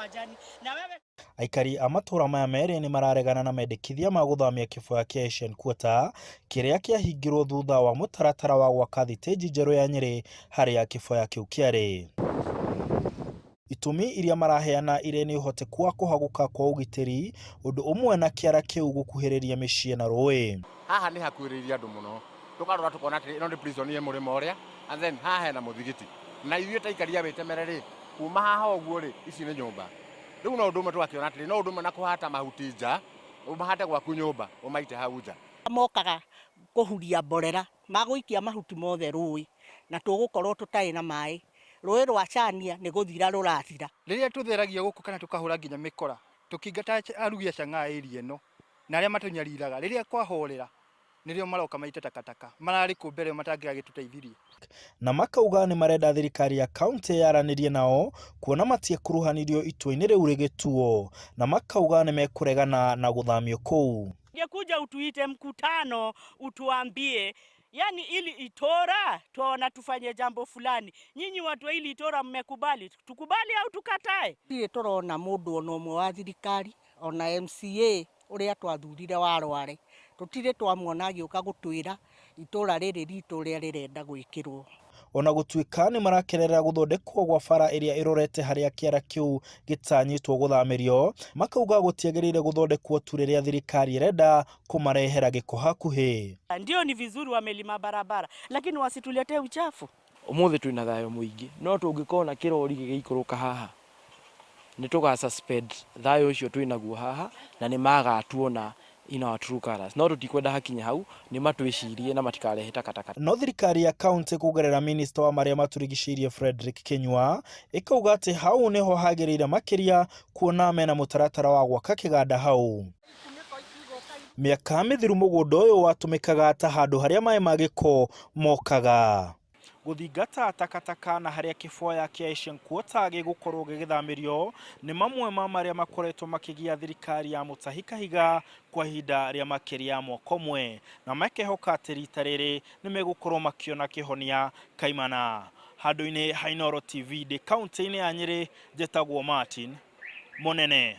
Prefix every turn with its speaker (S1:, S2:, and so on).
S1: Majani na wewe.
S2: Aikari a matũũra maya merĩ nĩ mararegana na mendekithia ma gũthamia kĩbũya kĩa Asian Quarter kĩrĩa kĩahingirwo thutha wa mũtaratara wa gwaka thitĩnji njerũ ya Nyĩrĩ harĩa kĩbũya kĩu kĩarĩ. Itũmi iria maraheana irĩ nĩ ũhoteku wa kũhagũka kwa ũgitĩri ũndũ ũmwe na kĩara kĩu gũkuhĩrĩria mĩciĩ na rũĩ.
S3: Haha nĩ hakuhĩrĩirie andũ mũno, tũkarora tũkona atĩrĩ, ĩno nĩ prison ĩ mũrĩmo ũrĩa, and then haha hena mũthigiti. Na ithuĩ ta aikari a Wĩtemere rĩ, kuma haha ũguo rĩ, ici nĩ nyũmba. Rĩu no ũndũ ũmwe tũgakĩona atĩrĩ, no ũndũ ũmwe na kũhata mahuti nja, ũmahate gwaku nyũmba, ũmaite hau nja.
S1: Mokaga kũhuria mborera, magũikia mahuti mothe rũĩ, na tũgũkorwo tũtarĩ na maĩ. Rũĩ rwa Chania nĩ gũthira rũrathira.
S4: Rĩrĩa tũtheragia gũkũ kana tũkahũra nginya mĩkora, tũkĩingata arugi a chang'aa area ĩno na arĩa matũnyariraga, rĩrĩa kwahorera nĩrĩo maroka maite takataka. Mararĩ kũ mbere ĩyo matangĩragĩtũteithirie?
S2: Na makauga nĩ marenda thirikari ya kauntĩ yaranĩrie nao kuona matiekuruhanirio itua-inĩ rĩu rĩgĩtuo, na makauga nĩ mekũregana na gũthamio kũu.
S1: Ungekuja utuite mkutano utuambie, yani ili itora tuona tufanye jambo fulani. Nyinyi watu wa ili itora mmekubali, tukubali au tukatae? Tirĩ tũrona mũndũ ona ũmwe wa thirikari ona MCA ũrĩa twathurire wa Rware, tũtirĩ twamuona agĩũka gũtwĩra itũra rĩrĩ ritũ ũrĩa rĩrenda gwĩkĩrwo.
S2: Ona gũtuĩka nĩ marakenerera gũthondekwo gwa bara ĩrĩa ĩrorete harĩa kĩara kĩu gĩtanyĩtwo gũthamĩrio, makauga gũtiagĩrĩire gũthondekwo tu rĩrĩa thirikari ĩrenda kũmarehera gĩko hakuhĩ.
S1: Ndio ni vizuri wamelima barabara, lakini wasituletee uchafu.
S5: Ũmũthĩ twĩna thayũ mũingĩ, no tũngĩkona kĩrori gĩgĩikũrũka haha, nĩ tũga suspend thayũ ũcio twĩnaguo haha, na nĩ magatuona in our true colours. No tũtikwenda hakinye hau, nĩ matwĩcirie na matikarehe takataka.
S2: No thirikari ya kauntĩ kũgerera minista wa marĩa matũrigicĩirie Frederick Kinyua ĩkauga atĩ hau nĩho hagĩrĩire makĩria kuona mena mũtaratara wa gwaka kĩganda hau. Mĩaka mĩthiru mũgũnda ũyũ watũmĩkaga ta handũ harĩa maĩ ma gĩko mokaga. Gũthingata takataka na harĩa kĩboya kĩa Asian Quarter gĩgũkorwo gĩgĩthamĩrio nĩ mamwe ma marĩa makoretwo makĩgia thirikari ya Mutahi Kahiga kwa ihinda rĩa makĩria ya mwaka ũmwe, na makehoka atĩ rita rĩrĩ nĩ megũkorwo makĩona kĩhonia kaimana. Handũ-inĩ ha Inooro TV ndĩ kaũntĩ-inĩ ya Nyĩrĩ, njĩtagwo Martin Mũnene.